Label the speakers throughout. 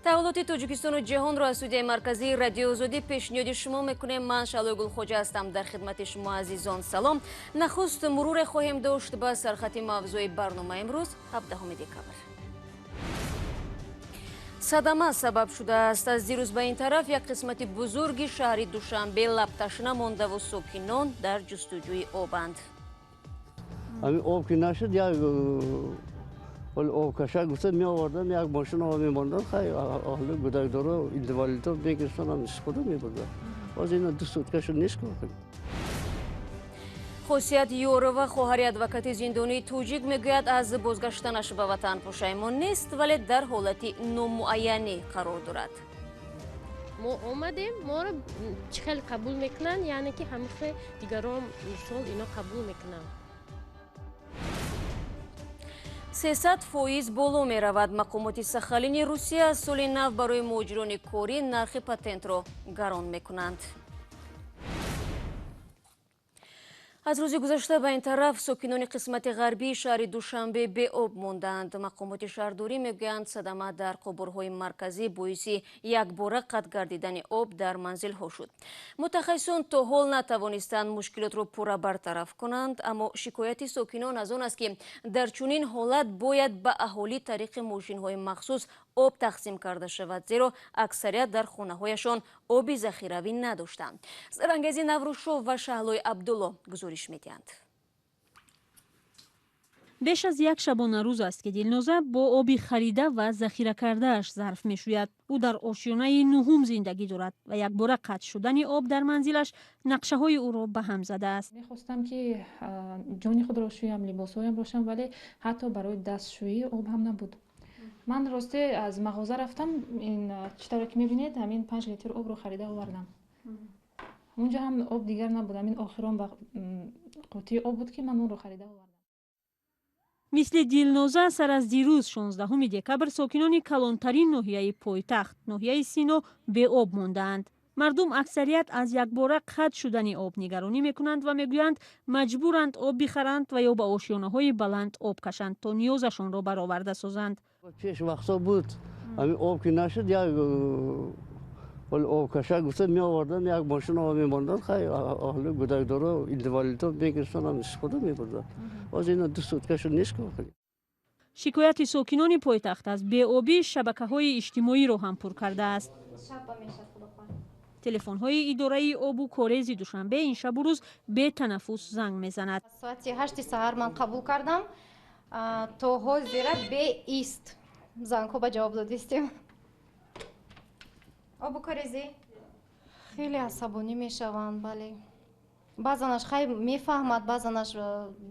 Speaker 1: Таҳаввулоти Тоҷикистону ҷаҳонро аз студияи марказии Радиои Озодӣ пешниҳоди шумо мекунем. Ман Шаҳлои Гулхоҷа ҳастам, дар хидмати шумо азизон. Салом. Нахуст муруре хоҳем дошт ба сархати мавзӯи барнома имрӯз, 17 декабр. Садама сабаб шудааст. Аз дирӯз ба ин тараф як қисмати бузурги шаҳри Душанбе лабташна мондаву сокинон дар ҷустуҷӯи обанд.
Speaker 2: Ҳамин об ки нашуд, як обкаша гуфта меовардам, як мошин об мемондам, хай аҳли гудакдоро, инвалидо мегирифтан, истифода мебурдам. Ҳозир ина 2 сутка шуд, нест кор кунем.
Speaker 1: Хосият Ёрова, хоҳари адвокати зиндонии тоҷик, мегӯяд, аз бозгаштанаш ба ватан пушаймон нест, вале дар ҳолати номуайянӣ қарор дорад.
Speaker 3: Мо омадем, моро чӣ хел қабул мекунанд, яъне ки ҳамихе дигарон мисол ино қабул мекунанд.
Speaker 1: 300% боло меравад. Мақомоти Сахалини Русия аз соли нав барои муҳоҷирони корӣ нархи патентро гарон мекунанд. Аз рӯзи гузашта ба ин тараф сокинони қисмати ғарбии шаҳри Душанбе беоб мондаанд. Мақомоти шаҳрдорӣ мегӯянд, садама дар қубурҳои марказӣ боиси якбора қатъ гардидани об дар манзилҳо шуд. Мутахассисон то ҳол натавонистанд мушкилотро пурра бартараф кунанд, аммо шикояти сокинон аз он аст, ки дар чунин ҳолат бояд ба аҳолӣ тариқи мошинҳои махсус об тақсим карда шавад, зеро аксарият дар хонаҳояшон оби захиравӣ надоштанд. Сарангези Наврӯзшов ва Шаҳлои Абдулло гузориш медиҳанд.
Speaker 4: Беш аз як шабонарӯз аст, ки Дилноза бо оби харида ва захира кардааш зарф мешӯяд. Ӯ дар ошёнаи нуҳум зиндагӣ дорад ва якбора қатъ шудани об дар манзилаш нақшаҳои ӯро ба ҳам задааст.
Speaker 5: Мехостам, ки ҷони худро шӯям, либосҳоямро шӯям, вале ҳатто барои дастшӯӣ об ҳам набуд. Ман росте аз мағоза рафтам, ин чӣ тавре ки мебинед, ҳамин 5 литр обро харида овардам. Унҷо ҳам об дигар набуд, ҳамин охирон қутии об буд, ки ман онро харида овардам.
Speaker 4: Мисли Дилноза сар аз дирӯз, 16 декабр, сокинони калонтарин ноҳияи пойтахт, ноҳияи Сино, беоб мондаанд. Мардум аксарият аз якбора қатъ шудани об нигаронӣ мекунанд ва мегӯянд, маҷбуранд об бихаранд ва ё ба ошёнаҳои баланд об кашанд, то ниёзашонро бароварда созанд.
Speaker 2: Пеш вақтҳо буд, ҳамин об ки нашуд, як обкаша гуфта меовардам, як мошин об мемондам, хай аҳли гудакдоро, инвалидо мегирифтан, истифода мебурдам. Ҳозир ина 2 сутка шуд, нест кор кунем.
Speaker 4: Шикояти сокинони пойтахт аз беобӣ шабакаҳои иҷтимоиро ҳам пур кардааст. Телефонҳои идораи обу корези Душанбе ин шабу рӯз бетанаффус занг мезанад.
Speaker 6: Соати 8 саҳар ман қабул кардам, то ҳозира беист зангҳо ба ҷавоб додистем. Обу корезӣ хеле асабонӣ мешаванд, бале. Баъзанаш хай мефаҳмад, баъзанаш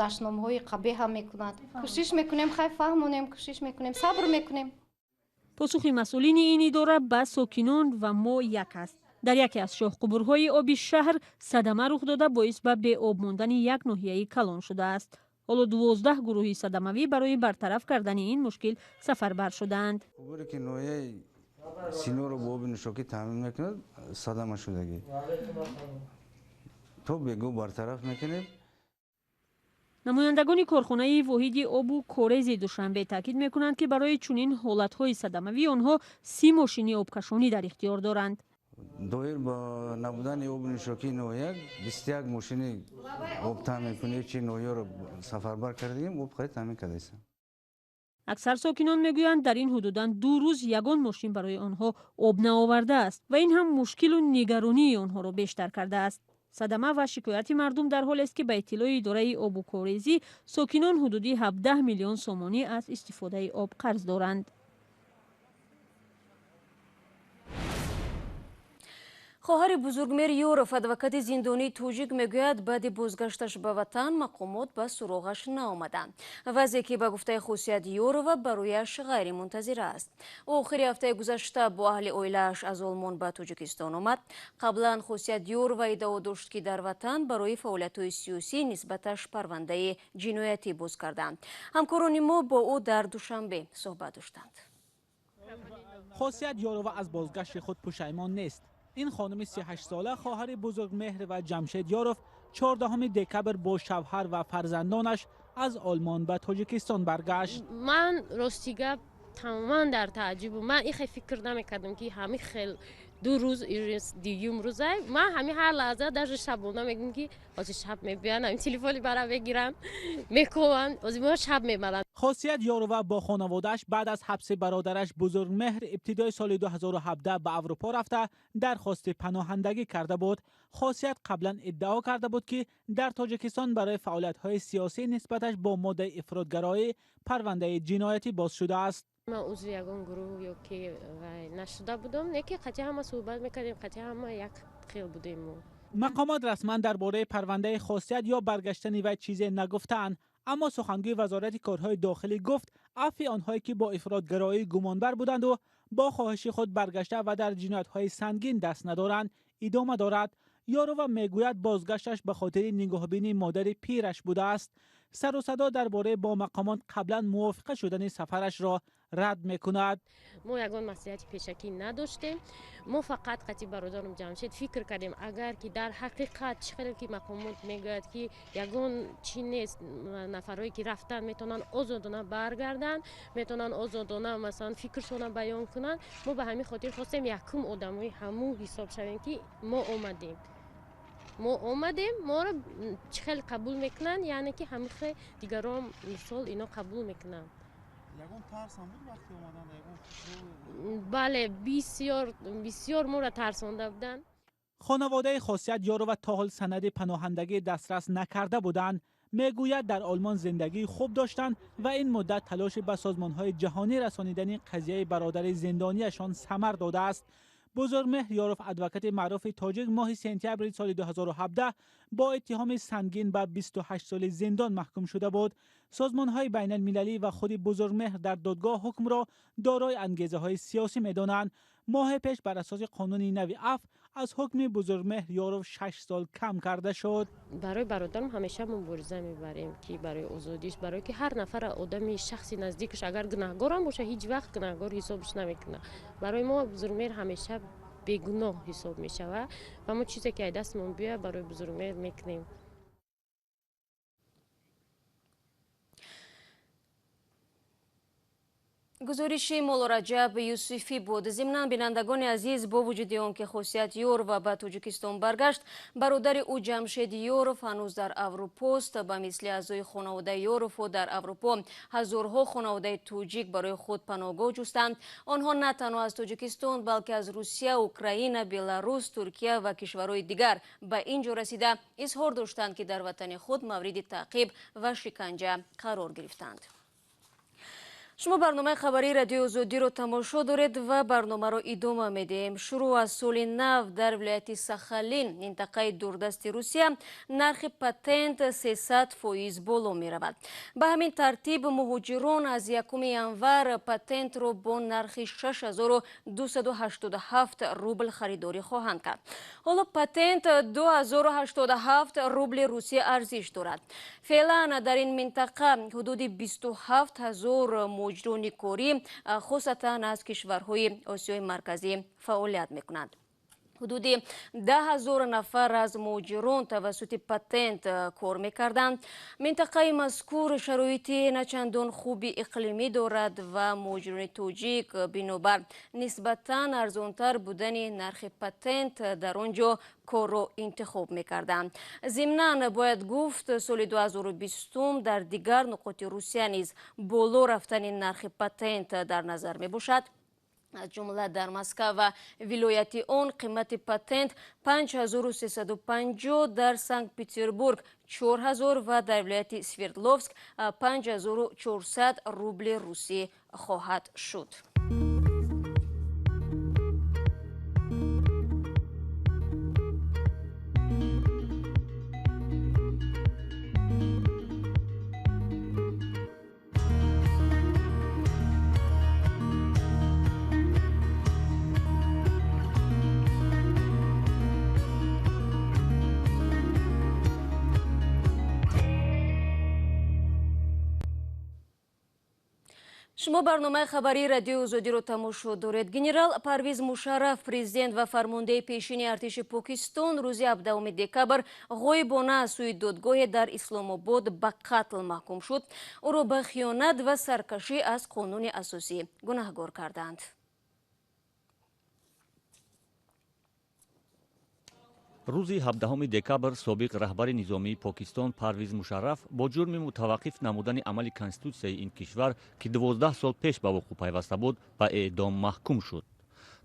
Speaker 6: дашномҳои қабеҳ ҳам мекунад. Кӯшиш мекунем, хай фаҳмонем, кӯшиш мекунем, сабр мекунем.
Speaker 4: Посухи масъулини ин идора ба сокинон ва мо як аст. Дар яке аз шоҳқубурҳои оби шаҳр садама рух дода, боис ба беоб мондани як ноҳияи калон шудааст. Ҳоло 12 гурӯҳи садамавӣ барои бартараф кардани ин мушкил сафарбар шудаанд.
Speaker 7: Қубуре ки ноҳияи Синоро бо оби нӯшокӣ таъмин мекунад, садама шудагӣ. То бегоҳ бартараф мекунем.
Speaker 4: Намояндагони корхонаи воҳиди обу корези Душанбе таъкид мекунанд, ки барои чунин ҳолатҳои садамавӣ онҳо 30 мошини обкашонӣ дар ихтиёр доранд.
Speaker 7: Доир ба набудани оби нӯшокии ноҳия 21 мошини об таъминкунии ноҳияро сафарбар кардагим, об харид таъмин кардаистем.
Speaker 4: Аксар сокинон мегӯянд, дар ин ҳудудан 2 рӯз ягон мошин барои онҳо об наовардааст ва ин ҳам мушкилу нигаронии онҳоро бештар кардааст. Садама ва шикояти мардум дар ҳолест, ки ба иттилои идораи обу корезӣ сокинон ҳудуди 17 миллион сомонӣ аз истифодаи об қарз доранд.
Speaker 1: Хоҳари Бузургмер Ёров, адвокати зиндонии тоҷик, мегӯяд, баъди бозгашташ ба ватан мақомот ба суроғаш наомаданд. Вазъе ки ба гуфтаи Хосият Ёрова барояш ғайримунтазира аст. Ӯ охири ҳафтаи гузашта бо аҳли оилааш аз Олмон ба Тоҷикистон омад. Қаблан Хосият Ёрова иддао дошт, ки дар ватан барои фаъолиятҳои сиёсӣ нисбаташ парвандаи ҷиноятӣ боз карданд. Ҳамкорони мо бо ӯ дар Душанбе суҳбат доштанд.
Speaker 8: Хосият Ёрова аз бозгашти худ пушаймон нест. Ин хонуми 38-сола, хоҳари Бузургмеҳр ва Ҷамшед Ёров, 14 декабр бо шавҳар ва фарзандонаш аз Олмон ба Тоҷикистон баргашт.
Speaker 3: Ман рости гап Тамоман дар тааҷҷуб. Ман ихе фикр намекардам, ки ҳамин хел 2 рӯз дуюм рӯза ман ҳамин ҳар лаҳза даже шабона мегӯям, ки ҳозир шаб мебиёянд, ҳамин телефони мара мегиранд, мекӯванд, ҳозир мо шаб мебаранд.
Speaker 8: Хосият Ёрова бо хонаводааш баъд аз ҳабси бародараш Бузургмеҳр ибтидои соли 2017 ба Аврупо рафта дархости паноҳандагӣ карда буд. Хосият қаблан иддао карда буд, ки дар Тоҷикистон барои фаъолиятҳои сиёсӣ нисбаташ бо моддаи ифротгароӣ парвандаи ҷиноятӣ боз шудааст.
Speaker 3: Ман узви ягон гурӯҳ ё ки нашуда будам, не ки қатъи ҳама суҳбат мекардем, қатъи ҳама як хел будем.
Speaker 8: Мақомот расман дар бораи парвандаи Хосият ё баргаштани вай чизе нагуфтаанд, аммо сухангӯи вазорати корҳои дохилӣ гуфт, афви онҳое ки бо ифротгароӣ гумонбар буданду бо хоҳиши худ баргашта ва дар ҷиноятҳои сангин даст надоранд идома дорад. Ёрова мегӯяд, бозгашташ ба хотири нигоҳбинии модари пираш будааст. Сару садо дар бораи бо мақомот қаблан мувофиқа шудани сафарашро рад мекунад.
Speaker 3: Мо ягон маслиҳати пешакӣ надоштем. Мо фақат қатъи бародарам Ҷамшед фикр кардем, агар ки дар ҳақиқат чӣ хеле ки мақомот мегӯяд, ки ягон чӣ нест, нафарое ки рафтан метавонанд озодона баргарданд, метавонанд озодона масалан фикршона баён кунанд. Мо ба ҳамин хотир хостем якум одамои ҳамун ҳисоб шавем, ки мо омадем. Мо омадем, моро чӣ хел қабул мекунанд, яъне ки ҳамин хел дигарон мисол ино қабул мекунанд.
Speaker 9: Ягон тарс ҳам буд вақти омадан?
Speaker 3: Бале, бисёр бисёр моро тарсонда буданд.
Speaker 8: Хонаводаи Хосият Ёрова то ҳол санади паноҳандагӣ дастрас накарда буданд. Мегӯяд, дар Олмон зиндагии хуб доштанд ва ин муддат талоши ба созмонҳои ҷаҳонӣ расонидани қазияи бародари зиндониашон самар додааст. Бузургмеҳр Ёров, адвокати маъруфи тоҷик, моҳи сентябри соли 2017 бо иттиҳоми сангин ба 28 соли зиндон маҳкум шуда буд. Созмонҳои байналмилалӣ ва худи Бузургмеҳр дар додгоҳ ҳукмро дорои ангезаҳои сиёсӣ медонанд. Моҳи пеш бар асоси қонуни нави афв аз ҳукми Бузургмеҳр Ёров 6 сол кам карда шуд.
Speaker 3: Барои бародарам ҳамеша мубориза мебарем, ки барои озодиш, барое ки ҳар нафар одами шахси наздикаш агар гунаҳгорам боша, ҳеҷ вақт гунаҳгор ҳисобш намекунад. Барои мо Бузургмеҳр ҳамеша бегуноҳ ҳисоб мешавад ва мо чизе ки аз дастмон биёяд барои Бузургмеҳр мекунем.
Speaker 1: Гузориши Моллораҷаб Юсуфӣ буд. Зимнан, бинандагони азиз, бо вуҷуди он ки Хосият Ёрова ба Тоҷикистон баргашт, бародари ӯ Ҷамшед Ёров ҳанӯз дар Аврупост. Ба мисли аъзои хонаводаи Ёровҳо дар Аврупо ҳазорҳо хонаводаи тоҷик барои худ паноҳгоҳ ҷустанд. Онҳо на танҳо аз Тоҷикистон, балки аз Русия, Украина, Беларус, Туркия ва кишварҳои дигар ба ин ҷо расида изҳор доштанд, ки дар ватани худ мавриди таъқиб ва шиканҷа қарор гирифтанд. Шумо барномаи хабарии Радиои Озодиро тамошо доред ва барномаро идома медиҳем. Шурӯъ аз соли нав дар вилояти Сахалин, минтақаи дурдасти Русия, нархи патент 300% боло меравад. Ба ҳамин тартиб муҳоҷирон аз 1 январ патентро бо нархи 6287 рубл харидорӣ хоҳанд кард. Ҳоло патент 2087 рубли Русия арзиш дорад. Феълан дар ин минтақа ҳудуди 27 ҳазор муҳоҷирони корӣ, хусусан аз кишварҳои Осиёи Марказӣ, фаъолият мекунанд. Ҳудуди 10 ҳазор нафар аз муҳоҷирон тавассути патент кор мекарданд. Минтақаи мазкур шароити начандон хуби иқлимӣ дорад ва муҳоҷирони тоҷик бинобар нисбатан арзонтар будани нархи патент дар он ҷо корро интихоб мекарданд. Зимнан бояд гуфт, соли 2020 дар дигар нуқоти Русия низ боло рафтани нархи патент дар назар мебошад. Аз ҷумла дар Москва ва вилояти он қимати патент 5350, дар Санкт-Петербург 4000 ва дар вилояти Свердловск 5400 рубли русӣ хоҳад шуд. Шумо барномаи хабарии радиои Озодиро тамошо доред. Генерал Парвиз Мушарраф, президент ва фармондеҳи пешини артиши Покистон, рӯзи 17 декабр ғоибона аз сӯи додгоҳе дар Исломобод ба қатл маҳкум шуд. Ӯро ба хиёнат ва саркашӣ аз қонуни асосӣ гунаҳгор карданд.
Speaker 10: Рӯзи 17 декабр собиқ раҳбари низомии Покистон Парвиз Мушарраф бо ҷурми мутаваққиф намудани амали конститутсияи ин кишвар, ки 12 сол пеш ба вуқӯъ пайваста буд, ба эъдом маҳкум шуд.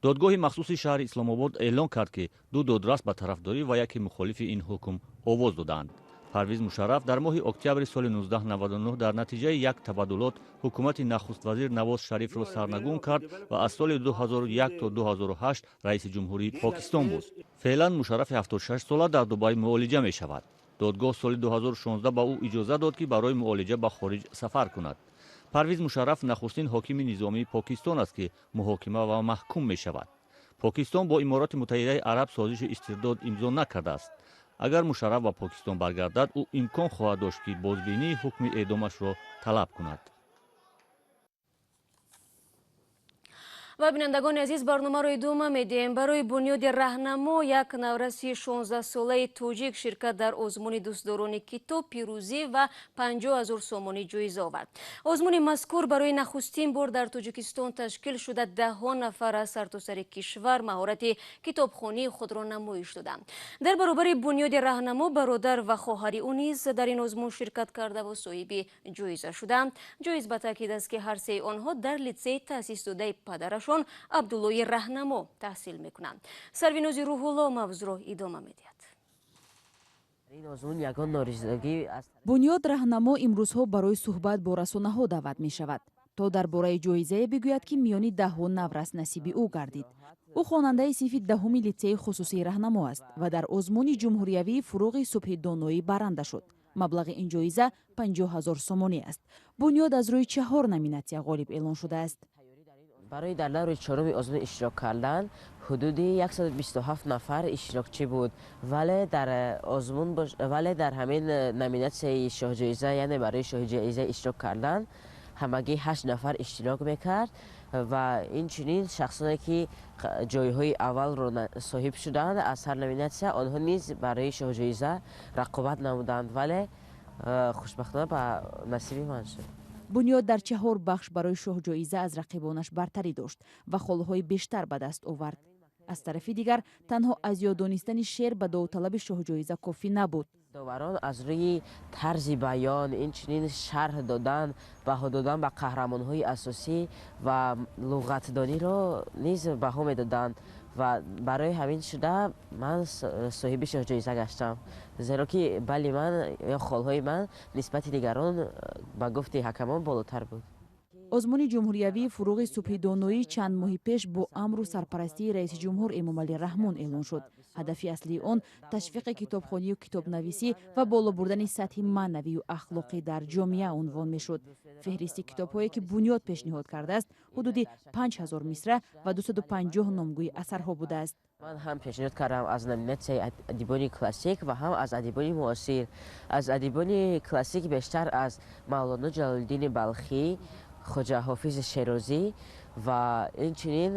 Speaker 10: Додгоҳи махсуси шаҳри Исломобод эълон кард, ки ду додрас ба тарафдорӣ ва яке мухолифи ин ҳукм овоз додаанд. Парвиз Мушарраф дар моҳи октябри соли 1999 дар натиҷаи як табаддулот ҳукумати нахуствазир Навоз Шарифро сарнагун кард ва аз соли 2001 то 2008 раиси ҷумҳурии Покистон буд. Феълан Мушаррафи 76 сола дар Дубай муолиҷа мешавад. Додгоҳ соли 2016 ба ӯ иҷоза дод, ки барои муолиҷа ба хориҷ сафар кунад. Парвиз Мушарраф нахустин ҳокими низомии Покистон аст, ки муҳокима ва маҳкум мешавад. Покистон бо Имороти Муттаҳидаи Араб созиши истирдод имзо накардааст. Агар Мушарраф ба Покистон баргардад, ӯ имкон хоҳад дошт, ки бозбинии ҳукми эъдомашро талаб кунад.
Speaker 1: Ва бинандагони азиз, барномаро идома медиҳем. Барои бунёди Раҳнамо як навраси 16-солаи тоҷик ширкат дар озмуни дӯстдорони китоб пирӯзӣ ва 50 000 сомонӣ ҷоиза овард. Озмуни мазкур барои нахустин бор дар Тоҷикистон ташкил шуда, даҳҳо нафар аз сартосари кишвар маҳорати китобхонии худро намоиш доданд. Дар баробари бунёди Раҳнамо бародар ва хоҳари ӯ низ дар ин озмун ширкат кардаву соҳиби ҷоиза шуданд. Ҷоиз ба таъкид аст, ки ҳар сеи онҳо дар литсеи таъсисдодаи падарашон Абдуллои Раҳнамо таҳсил мекунанд. Сарвинози Рӯҳулло мавзӯъро идома медиҳад.
Speaker 11: Бунёд Раҳнамо имрӯзҳо барои суҳбат бо расонаҳо даъват мешавад, то дар бораи ҷоизае бигӯяд, ки миёни даҳҳо наврас насиби ӯ гардид. Ӯ хонандаи синфи даҳуми литсеи хусусии Раҳнамо аст ва дар озмуни ҷумҳуриявии фуруғи субҳи доноӣ баранда шуд. Маблағи ин ҷоиза 50 000 сомонӣ аст. Бунёд аз рӯи 4 номинатсия ғолиб эълон шудааст.
Speaker 12: Барои дар даври чоруми озмун иштирок кардан ҳудуди 127 нафар иштирокчӣ буд, вале дар озмун вале дар ҳамин номинатсияи шоҳҷоиза, яъне барои шоҳҷоиза иштирок кардан ҳамагӣ 8 нафар иштирок мекард ва инчунин шахсоне ки ҷойҳои аввалро соҳиб шуданд аз ҳар номинатсия, онҳо низ барои шоҳҷоиза рақобат намуданд, вале хушбахтона ба насиби ман шуд.
Speaker 11: Бунёд дар 4 бахш барои шоҳҷоиза аз рақибонаш бартарӣ дошт ва холҳои бештар ба даст овард. Аз тарафи дигар, танҳо аз ёд донистани шеър ба довталаби шоҳҷоиза кофӣ набуд.
Speaker 12: Доварон аз рӯи тарзи баён, инчунин шарҳ додан, баҳо додан ба қаҳрамонҳои асосӣ ва луғатдониро низ баҳо медоданд ва барои ҳамин шуда ман соҳиби шоҳҷоиза гаштам, зеро ки балли ман ё холҳои ман нисбати дигарон ба гуфти ҳакамон болотар буд.
Speaker 11: Озмуни ҷумҳуриявии фуруғи субҳи доноӣ чанд моҳи пеш бо амру сарпарастии раиси ҷумҳур Эмомалӣ Раҳмон эълон шуд. Ҳадафи аслии он ташвиқи китобхонию китобнависӣ ва боло бурдани сатҳи маънавию ахлоқӣ дар ҷомеа унвон мешуд. Феҳристи китобҳое ки Бунёд пешниҳод кардааст, ҳудуди 5000 мисра ва 250 номгӯи асарҳо будааст.
Speaker 12: Ман ҳам пешниҳод кардам аз номинатсияи адибони классик ва ҳам аз адибони муосир. Аз адибони классик бештар аз Мавлоно Ҷалолиддини Балхӣ, Хоҷа Ҳофизи Шерозӣ ва инчунин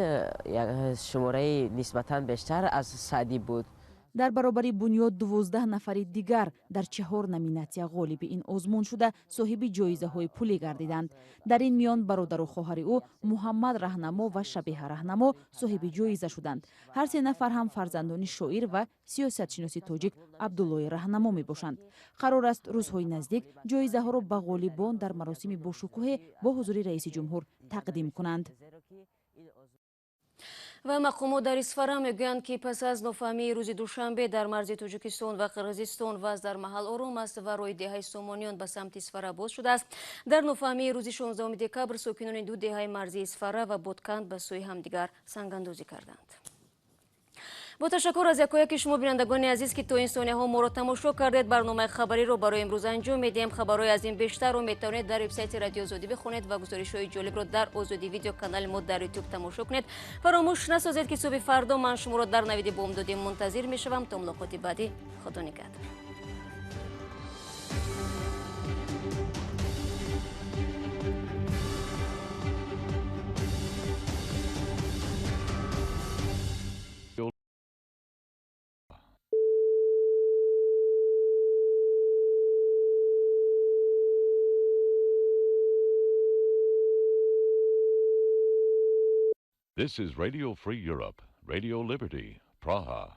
Speaker 12: шумораи нисбатан бештар аз Саъдӣ буд.
Speaker 11: Дар баробари Бунёд 12 нафари дигар дар 4 номинатсия ғолиби ин озмун шуда, соҳиби ҷоизаҳои пулӣ гардиданд. Дар ин миён бародару хоҳари ӯ Муҳаммад Раҳнамо ва Шабеҳа Раҳнамо соҳиби ҷоиза шуданд. Ҳар се нафар ҳам фарзандони шоир ва сиёсатшиноси тоҷик Абдуллои Раҳнамо мебошанд. Қарор аст рӯзҳои наздик ҷоизаҳоро ба ғолибон дар маросими бошукӯҳе бо ҳузури раиси ҷумҳур тақдим кунанд.
Speaker 1: Ва мақомот дар Исфара мегӯянд, ки пас аз нофаҳмии рӯзи душанбе дар марзи Тоҷикистон ва Қирғизистон вазъ дар маҳал ором аст ва роҳи деҳаи Сомониён ба самти Исфара боз шудааст. Дар нофаҳмии рӯзи 16 декабр сокинони ду деҳаи марзи Исфара ва Бодканд ба сӯи ҳамдигар сангандозӣ карданд. Бо ташаккур аз якояки шумо бинандагони азиз, ки то ин сонияҳо моро тамошо кардед, барномаи хабариро барои имрӯз анҷом медиҳем. Хабарҳои аз ин бештарро метавонед дар вебсайти Радио Озодӣ бихонед ва гузоришҳои ҷолибро дар Озодӣ видео канали мо дар Ютуб тамошо кунед. Фаромӯш насозед, ки субҳи фардо ман шуморо дар навиди бомдодӣ мунтазир мешавам. То мулоқоти баъдӣ, худо нигаҳдор.
Speaker 13: This is Radio Free Europe, Radio Liberty, Praha.